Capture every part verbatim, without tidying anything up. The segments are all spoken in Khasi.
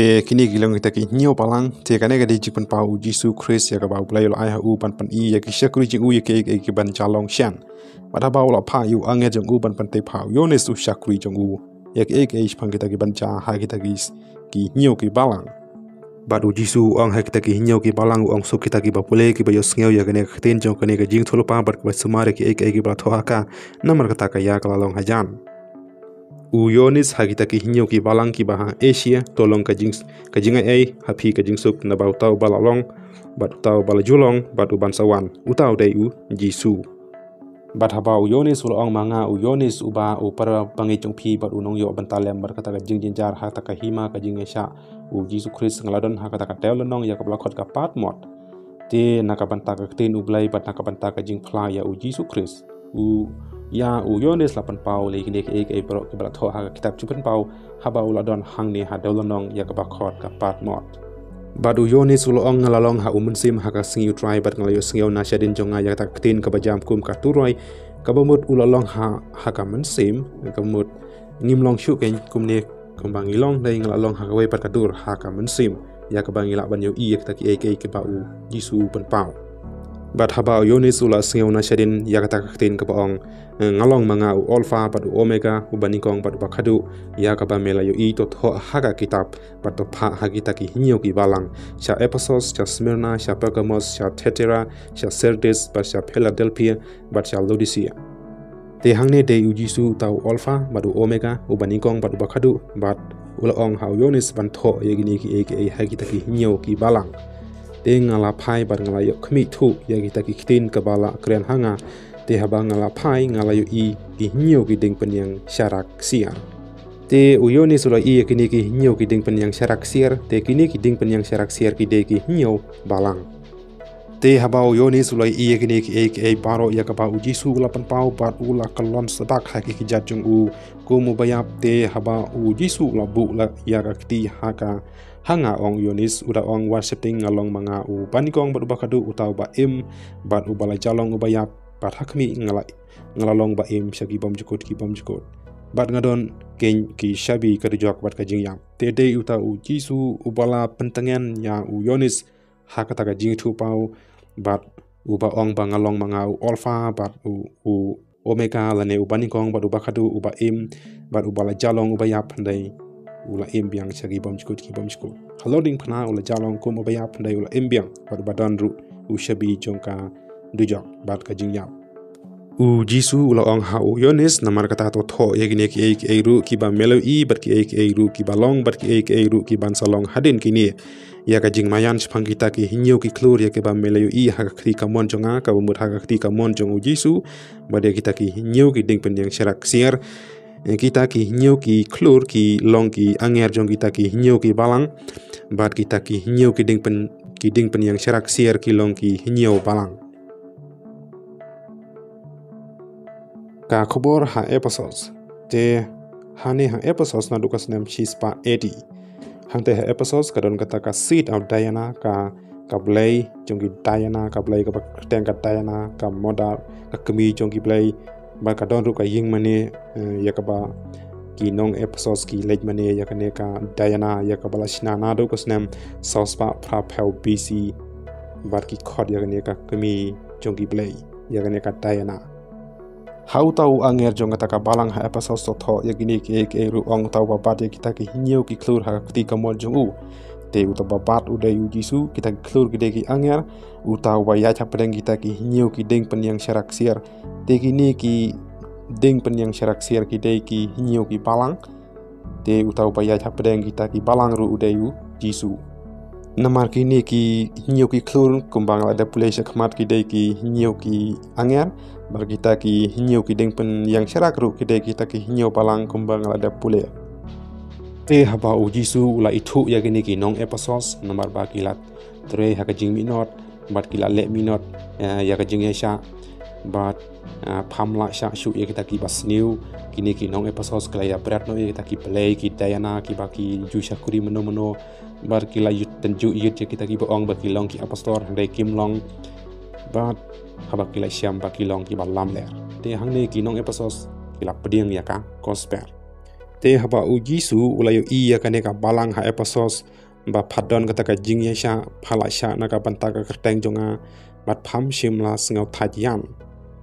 Te kine ki long kita ki hynñiew balang, te kane ka dei jingpynpaw u Jisu Khrist ïa kaba U Blei u la ai ha u ban pyni ïa ki shakri jong u ïa kiei kiei ki ban jia long shen. Bad haba u la phah ïa u angel jong u ban pyntip ha u Ïoannis u shakri jong u ïa kiei kiei shaphang kita ki ban jia ha kita ki, ki hynñiew ki balang. Bad u Jisu u ong ha kita ki hynñiew ki balang, u ong suk kita kiba pule kiba ïohsngew ïa kane ka ktien jong kane ka jingïathuhlypa bad kiba sumar ïa kiei kiei kiba la thoh ha ka, namar kata ka ïa ka la long hajan. U Ïoannis ha kita ki hynñiew ki balang kiba ha Asia, to long ka jing, ka jingai ei ha phi ka jingsuk, naba uta uba la long, bad uta uba la ju long, bad u ban sa wan, uta u dei u Jisu. Bad haba u Ïoannis u la ong ma nga, u Ïoannis uba u para bangeit jong phi bad u nongïoh bynta lem bad kata ka jingjynjar ha kata ka hima ka jingïaishah u Jisu Khrist, nga la don ha kata ka dewlynnong ïa kaba la khot ka Patmos. Te na ka bynta ka ktien U Blei bad na ka bynta ka jingphla ïa u Jisu Khrist, u, ïa u Ïoannis la pynpaw lei kine kiei kiei baroh kiba la thoh ha ka kitab Jingpynpaw, haba u la don hangne ha dewlynnong ïa kaba khot ka Patmos. Bad u Ïoannis u la ong, nga la long ha u mynsiem ha ka sngi U Trai bad nga la ïohsngew na shadien jong nga ïa kata ka ktien kaba jam kum ka turoi, kaba mut u la long ha, ha ka mynsiem, kaba mut ngim long shuh keiñ kumne kumba ngi long, dei nga la long ha kawei pat ka dur ha ka mynsiem ïa kaba ngi lah ban ïohi ïa kita kiei kiei kiba u Jisu u pynpaw. Bad haba u Ïoannis u la sngew na shadien ïa kata ka ktien kaba ong, eh, nga long ma nga u Alpha bad u Omega, u banyngkong bad u bakhadduh, ïa kaba me la ïohi to thoh ha ka kitab bad to phah ha kita ki hynñiew ki balang, sha Ephesos, sha Smyrna, sha Pergamos, sha Thyatira, sha Sardis, bad sha Philadelphia, bad sha Laodicea. Te hangne dei u Jisu uta u Alpha bad u Omega, u banyngkong bad u bakhadduh, bad u la ong ha u Ïoannis ban thoh ïa kine kiei kiei ha kita ki hynñiew ki balang. Te nga la phai bad nga la ïoh khmih thuh ïa kita ki ktien kaba la kren ha nga. Te haba nga la phai nga la ïohi ki hynñiew ki dieng pynïeng sharak ksiar. Te u Ïoannis u la ïohi ïa kine ki hynñiew ki dieng pynïeng sharak ksiar, te kine ki dieng pynïeng sharak ksiar ki dei ki hynñiew balang. Te haba u Ïoannis u la ïohi ïa kine kiei kiei baroh ïa kaba u Jisu u la pynpaw bad u la kyllon sdang ha ki kjat jong u kum u baïap, te haba u Jisu u la buh la ïa ka kti ha ka, ha nga, ong u Ïoannis, u da ong, wat sheptieng, nga long ma nga u banyngkong bad u bakhadduh, uta uba im bad uba la jia long u baïap, bad ha khmih nga la, nga la long ba im sha ki bymjukut ki bymjukut, bad nga don keiñ ki shabi ka dujok bad ka jingïap. Te dei uta u Jisu uba la pyntngen ïa u Ïoannis ha kata ka jingïathuhpaw, bad uba ong ba nga long ma nga u Alpha bad u, u Omega, lane u banyngkong bad u bakhadduh, uba im bad uba la jia long u baïap, hynrei u la im biang sha ki bymjukut ki bymjukut. Halor diengphna u la jia long kum u baïap, hynrei u la im biang, bad uba don ruh u shabi jong ka dujok bad ka jingïap. U Jisu u la ong ha u Ïoannis, namar kata to thoh ïa kine kiei kiei ruh kiba me la ïohi, bad kiei kiei ruh kiba long, bad kiei kiei ruh kiban sa long hadien kine, ïa ka jingmaïan shaphang kita ki hynñiew ki khlur ïa kiba me la ïohi ha ka kti kamon jong nga, kaba mut ha ka kti kamon jong u Jisu, bad ïa kita ki hynñiew ki dieng pynïeng sharak ksiar. Eh, kita ki hynñiew ki khlur ki long ki angger jong kita ki hynñiew ki balang, bad kita ki hynñiew ki dieng pyn, ki dieng pynïeng sharak ksiar ki long ki hynñiew balang. Ka khubor ha Ephesos. Te hangne ha Ephesos naduh ka snem shispah A D. Hangta ha Ephesos ka don kata ka seat of Diana, ka, ka blei jong ki Diana, ka blei kaba kyrteng ka Diana, ka mother, ka kmie jong ki blei. Bad ka don ruh ka ïingmane, eh, ïa kaba ki nong Ephesos ki leit mane ïa kane ka Diana, ïa kaba la shna naduh ka snem saw spah phra phew B C. Bad ki khot ïa kane ka kmie jong ki blei, ïa kane ka Diana. Ha uta u angger jong kata ka balang ha Ephesos to thoh ïa kine kiei kiei ruh, ong uta uba bat ïa kita ki hynñiew ki khlur ha ka kti kamon jong u. Te uta uba bat u dei u Jisu, kita ki khlur ki dei ki angger, uta uba ïaid hapdeng kita ki hynñiew ki dieng pynïeng sharak ksiar. Te kine ki dieng pynïeng sharak ksiar ki dei ki hynñiew ki balang. Te uta uba ïaid hapdeng kita ki balang ruh u dei u Jisu. Namar kine ki hynñiew ki khlur, kumba nga la dep pule shakhmat, ki dei ki hynñiew ki angger, bad kita ki hynñiew ki dieng pynïeng sharak ruh ki dei kita ki hynñiew balang, kumba nga la dep pule. Te haba u Jisu u la ithuh ïa kine ki nong Ephesos, namar ba ki la trei ha ka jingminot, bad ki la leh minot, eh, ïa ka jingïaishah, bad, eh, pham lah shah shuh ïa kita kiba sniew. Kine ki nong Ephesos ki la ïa bret noh ïa kita ki blei ki Diana, kiba ki ju shakri mano mano, bad ki la ïoh tynjuh ïit ïa kita kiba ong ba ki long ki apostol, hynrei kim long. Bad haba ki la shem ba ki long kiba lamler. Te hangne ki nong Ephesos ki la pdiang ïa ka gospel. Te haba u Jisu u la ïohi ïa kane ka balang ha Ephesos, ba pha don kata ka jingïaishah, pha la shah na ka bynta ka kyrteng jong nga, bad pham shym la sngewthait ïa nga.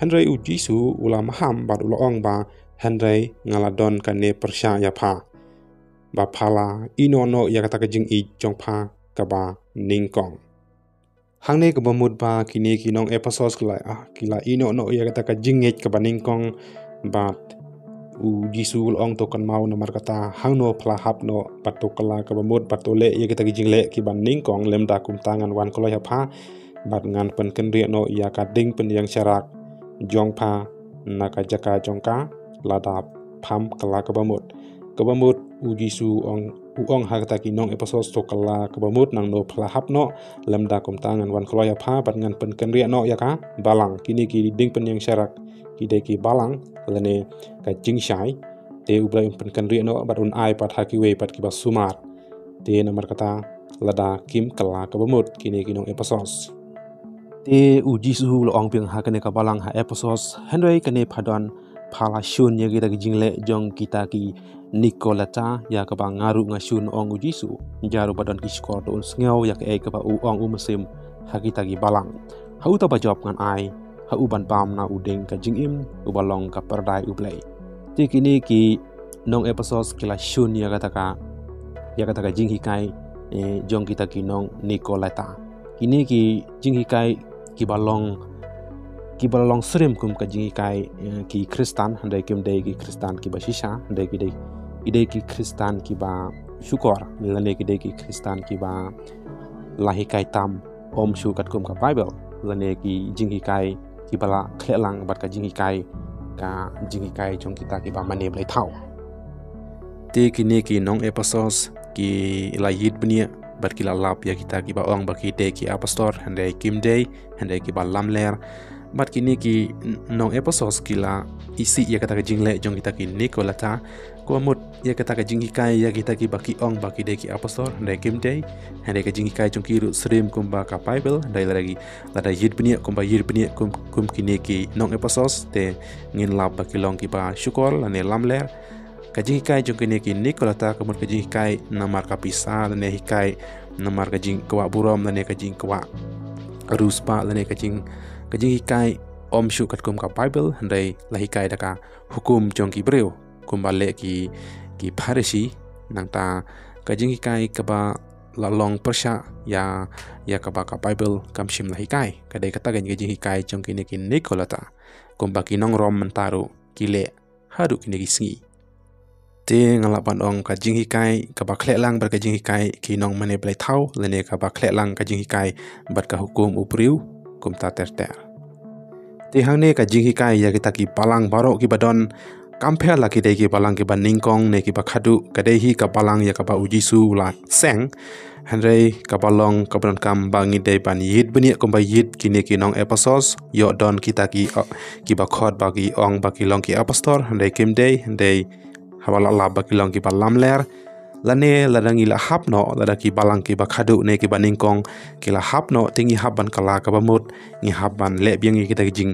Hynrei u Jisu u la maham bad u la ong ba, hynrei nga la don kane pyrshah ïa pha, ba pha la ïehnoh noh ïa kata ka jingïeit jong pha kaba nyngkong. Hangne kaba mut ba kine ki nong Ephesos ki la, ah, ki la ïehnoh noh ïa kata ka jingngeit kaba nyngkong, bad u Jisu u la ong to kynmaw namar kata hangno pha la hap noh, bad to kylla kaba mut, bad to leh ïa kita ki jingleh kiba nyngkong, lymda kumta ngan wan kloi ha pha, bad ngan pynkynriah noh ïa ka ding pynïeng sharak jong pha na ka jaka jong ka, lada pham kylla kaba mut. Kaba mut u Jisu u ong, u ong ha kita ki nong Ephesos to kylla kaba mut nangno pha la hap noh, lymda kumta ngan wan kloi ha pha bad ngan pynkynriah noh ïa ka balang. Kine ki ding pynïeng sharak ki dei ki balang lane ka jingshai. Te U Blei un pynkynriah noh bad un ai pat ha kiwei pat kiba sumar. Te namar kata lada kim kylla kaba mut kine ki nong Ephesos. Te u Jisu u la ong biang ha kane ka balang ha Ephesos, hynrei kane pha don, pha la shun ïa kita ki jingleh jong kita ki Nikolaita, ïa kaba nga ruh nga shun, ong u Jisu. Jar uba don ki shkor to un sngew ïa kaei kaba u ong u mynsiem ha kita ki balang. Ha uta uba jop ngan ai ha u ban bam na u dieng ka jingim uba long ka pyrthai U Blei. Te kine ki nong Ephesos ki la shun ïa kata ka, ïa kata ka jinghikai, eh, jong kita ki nong Nikolaita. Kine ki jinghikai kiba long, kiba long syriem kum ka jinghikai, eh, ki Khristan, hynrei kim dei ki Khristan kiba shisha, hynrei ki dei, ki dei ki Khristan kiba shukor, lane ki dei ki Khristan kiba la hikai tam, ym shu katkum ka Baibl, lane ki jinghikai kiba la khleh lang bad ka jinghikai, ka jinghikai jong kita kiba mane blei thaw. Te kine ki nong Ephesos ki la ïit bniah bad ki la lap ïa kita kiba ong ba ki dei ki apostol, hynrei kim dei, hynrei kiba lamler. Bad kine ki n-, nong Ephesos ki la isih ïa kata ka jingleh jong kita ki Nikolaita, kaba mut ïa kata ka jinghikai ïa kita kiba ki ong ba ki dei ki apostol, hynrei kim dei, hynrei ka jinghikai jong ki ruh syriem kumba ka Baibl, hynrei lada ki, lada ïit bniah kumba ïit bniah kum, kum kine ki nong Ephesos, te ngin lap ba ki long kiba shukor lane lamler. Ka jinghikai jong kine ki Nikolaita ka mut ka jinghikai namar ka pisa lane hikai namar ka jingkwah burom lane ka jingkwah riewspah lane ka jing, ka jinghikai ym shu katkum ka Baibl, hynrei la hikai da ka hukum jong ki briew, kumba leh ki, ki Pharisi. Nangta ka jinghikai kaba la long pyrshah ïa, ïa kaba ka Baibl kam shym la hikai. Ka dei kata ka jinghikai jong kine ki Nikolaita, kumba ki nong Rom mynta ruh ki leh haduh kine ki sngi. Te nga lah ban ong ka jinghikai kaba khleh lang bad ka jinghikai ki nong mane blei thaw, lane kaba khleh lang ka jinghikai bad ka hukum u briew, kumta ter ter. Te hangne ka jinghikai ïa kita ki balang baroh kiba don, kam pher la ki dei ki balang kiba nyngkong ne kiba khadduh, ka dei hi ka balang ïa kaba u Jisu u la seng. Hynrei kaba long kaba donkam ba ngi dei ban ïit bniah kumba ïit kine ki nong Ephesos, ïoh don kita ki, uh, kiba khot ba ki ong ba ki long ki apostol, hynrei kim dei, hynrei haba la lap ba ki long kiba lamler. Lane lada ngi la hap noh, lada ki balang kiba khadduh ne kiba nyngkong ki la hap noh, te ngi hap ban kylla kaba mut, ngi hap ban leh biang ïa kita ki jing,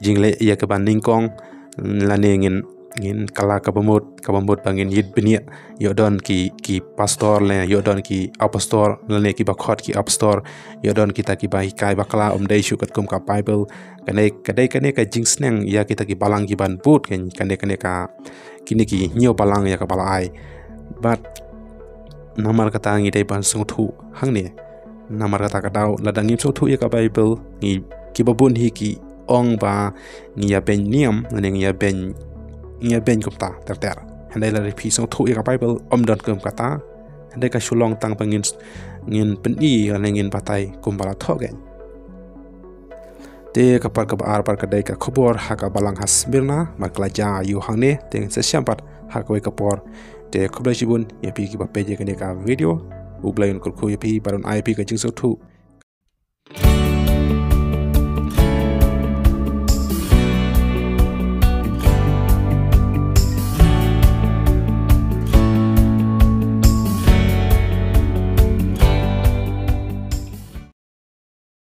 jingleh ïa kiba nyngkong, lane ngin, ngin kylla kaba mut, kaba mut ba ngin ïit bniah, ïoh don ki, ki pastor lane ïoh don ki apostol, lane kiba khot ki apostol, ïoh don kita kiba hikai bakla, ym dei shu katkum ka Baibl. Kane, ka dei kane ka jingsneng ïa kita ki balang kiban bud, kan, kane, kane ka, kine ki hynñiew balang ïa kaba la ai. Bad namar kata ngi dei ban sngewthuh hangne. Namar kata ka daw, lada ngim sngewthuh ïa ka Baibl, ngi, kiba bun hi ki ong ba ngi ïa beiñ niam, lane ngi ïa beiñ, ngi ïa beiñ kumta ter ter. Hynrei lada phi sngewthuh ïa ka Baibl, ym don kum kata. Hynrei ka shu long tang ba ngin, ngin pyni lane ngin batai kumba la thoh kein. Te ka por kaba ar pat ka dei ka khubor ha ka balang ha Smyrna, bad ka la jia ïa u hangne, te ngin sa ïashem pat ha kawei ka por. Te khublei shibun ïa phi kiba peit ïa kane ka video. U Blei un kyrkhu ïa phi bad un ai ïa phi ka jingsngewthuh